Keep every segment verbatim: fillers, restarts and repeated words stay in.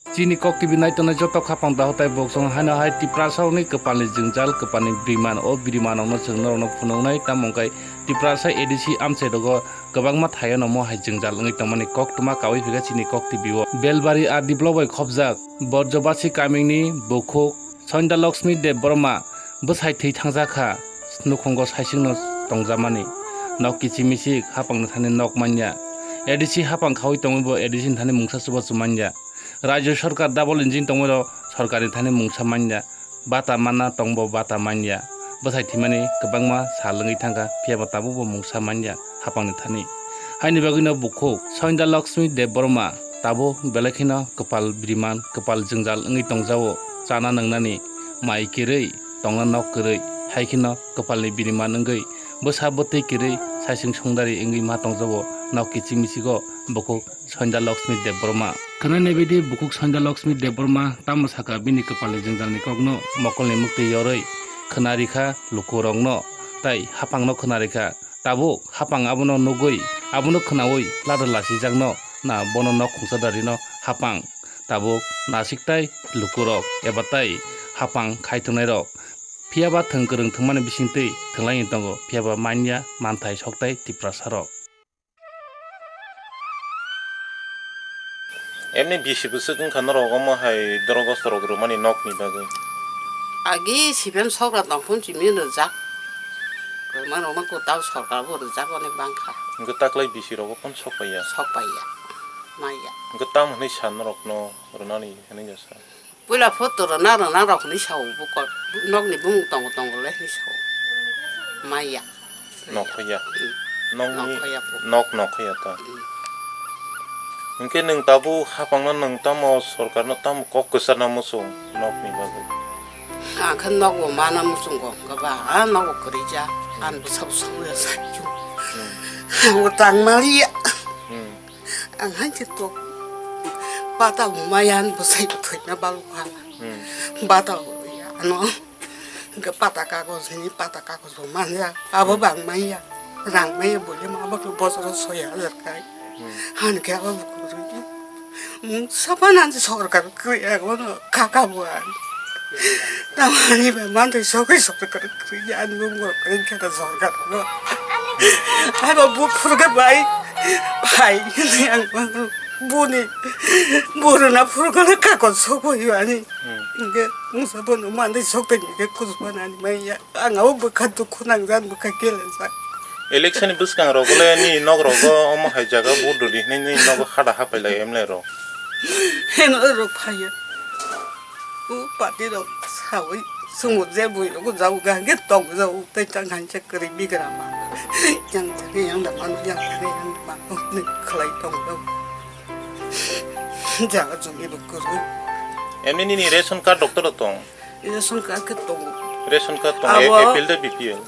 Chini Kok T V naitongnai joto khapang dahotai boksong haino hai Tiprasa rokni kwpalni jwngjal, kwpalni biriman, o biriman rokno chwng norokno phunuknai, tamo wngkha Tiprasa A D C amchai rogo kwbangma thaio no mo hai jwngjal wngwi tongmani koktwma kaui phikha chini Kok T V o. Belbari R D block bai khopjak Borjobasi kamini bukhuk Sonda Lakshmi Debbarma bwsai thwi thangjak kha, nukhungo saisingno tongjamani. Nok kichik michik hapangni thani nok manya. A D C hapang khaui tongwi bo A D C ni thani mungsa chubachu manya. Rajya sarkar double engine tongmano sarkarni thani mungsa manya. Bata manna tongbo bata manya. Bwsai thwimani kwbangma sal wngwi thangkha, phiyaba tabukbo mungsa manya hapangni thani. Haini bagwino bukhuk Sonda Lakshmi Debbarma tabuk belai kheno kwpal biriman, kwpal jwngjal wngwi tongjago. Chana nwngnani mai kwrwi, tongna nok kwrwi, hai kheno kwpalni biriman wngwi bwsa bwtwi kwrwi saising songdari wngwi ma tongjago. Nok kichik michigo bukhuk Sonda Lakshmi Debbarma. Khwnanai baidi bukhuk Sonda Lakshmi Debbarma tamo sakha bini kwpalni jwngjalni kokno mokolni mwktwi yorwi khwnarikha lukurokno, tai hapangno khwnarikha. Tabuk hapang abono nugwi, abono khwnaui ladar lasijakno na bono nok khungsa darino hapang. Tabuk nasik tai lukurok eba tai hapang khai tongnairok. Phiyaba thwng kwrwng thwngmani bisingtwi thwnglaini tongo, phiyaba manya manthai soktai Tiprasarok. Emni bisi bwswk wngkha norok omo hai drogo sorok rwmani nokni bagwi? Agi sibem sokra tongphun simi rwjak. Rwma rwma kwtal sorkar bo rwjak onek bangkha. Hwnkhe taklai bisi rogo phano sok paiya? Sok paiya. Maiya. Hwnkhe tamo hwnwi sa norokno rwnani hwnwi ya sa? Puila photo rwna rwna rok hinwi sao bukor. Nokni bumung tongo tongo le hinwi sao. Maya. Nokhoya. Hmm. Nokni Nokhoya po. Nok nokhoya ta. Hmm. Hwnkhe nwng tabuk hapangno nwng tamo sorkarno tamo kok kwcharna muchung nokni bagwi? Ang khe nokbo mana muchungo, hwnkhe ba, a nokbo kwrwija, ani bwsa bwsa wngya sakyu. Hmm. Ang bo tang maliya. Hmm. Ang hai khe tok pata bo maya, ani bwsai bo thwina balokha. Hmm. Bata bo ya ano. Hwnkhe pata kagoj hwnwi pata kagoj bo manya. Abo Hmm. bang manya. Rang manya bole ma abo khe bosoro soi hajar kai. Hmm. Han khe abo bo kwrwi. Mungsa phano ani sorkar kwrwi, abono kaka bo ang. Tamoni bai manthai sogwi sorkar kwrwi, ani bumung rok kwrwi khe ta sorkar no. Haiba bo phurga bai, bai hwnwi ang bono boni, borona phurgano kakon sogwi ani. Hmm. Hwnkhe mungsa bono manthai sogwi hwnkhe kuchuk phano ani manya. Ang abo bwkha dukhu nangjak, bwkha kelejak. Election ni bwskang rogo le nini nok rogo omo hai jaga vote rwdi hinwi nini nogo hada hapai lai M L A rok. Heno rok phaiya. O party rok sawi sumo je bui rok jabo ga ge tong jabo tei tang han che kwrwi bigra ma. Yang thani yang da mano yang thani yang da mano ni khlai tong jabo. Jaga jumi rok kwrwi. Emni nini ration card rok toro tong? Ration card khe tongo. Ration card tongo, abo A P L de B P L?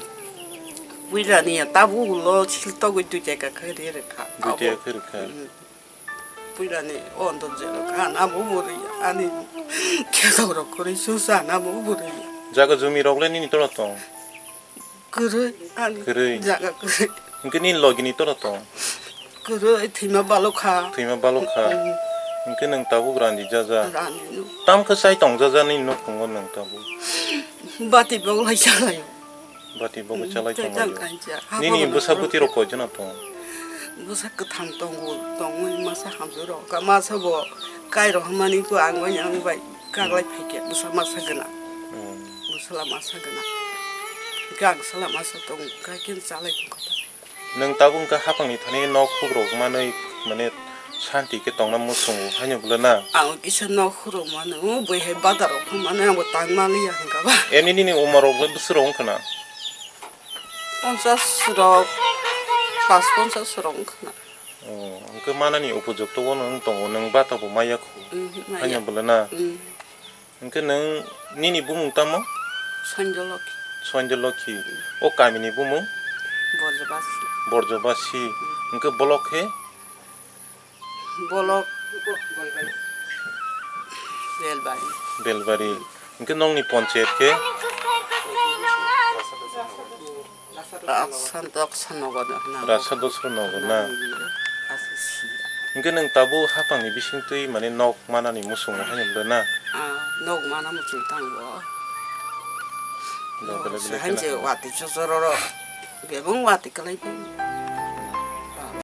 Puilani ya, tabuk ulo sil togwi dui taka khe ri rwkha. Dui taka khe rwkha. Mm. Puilani o onto je rwkha, ani abo bo rwya, ani kheto rok kwrwi susa, ani abo bo rwya. Jaga jumi rok le nini toro tong? Kwrwi, ani kwrwi. Jaga kwrwi. Hwnkhe nini logi ni toro tong? Kwrwi, thwima balokha. Thwima balokha. Mm. Hwnkhe nwng tabuk randi jaja. Randi no. Tam khe chai tong jaja nini nukhungo nwng tabuk? Bati bok lai chalaio. Bati bok Mm, chalai tei tong tang laio. Kaisa. Nini hapang bwsa rok bwtwi rok koi jona tong? Bwsa kwthang tongo, tongwi masa hamjak rok. Ka masa bo kai rok hamani ko ang bai ang bai kaglai phaikhe bwsa masa gana. Mm. Bwsala masa gana. Hwnkhe ang sala masa tong, kaikhe chalai tong kha. Nwng tabuk wngkha hapangni thani nok hukrok manwi, mane, shanti khe tongna muchungo, haino bwle na? Ang kisa nok hukrok mano, bui hai bata rok phano mano, ang bo tang maliya hwnkha ba. Emni nini umar rok le bwswk rok wngkha na? Ponchas rok, pas ponchas rok wngkha na. Oh, hwnkhe manani upojukto bono wng tongo, nwng bata bo maya kho. Mhm, maya. Haino bwle na? Mm. Hwnkhe nwng nini bumung tamo? Sanjolokhi. Sanjolokhi. O kamini bumung? Borjobasi. Borjobasi. Hwnkhe bolok khe? Bolok Belbari. Belbari. Hwnkhe nokni ponchayat khe? Raksa Doksa Nogo no hwnna. Raksa Doksa Nogo na? Asa si. Hwnkhe nwng tabuk haphangni bisingtwi mane nok manani muchungo haino le na? Ah, nok mana muchung tang bo. Nok belai belai hainse kheno. Watwi chochororo. Bebung watwi kwlai bai.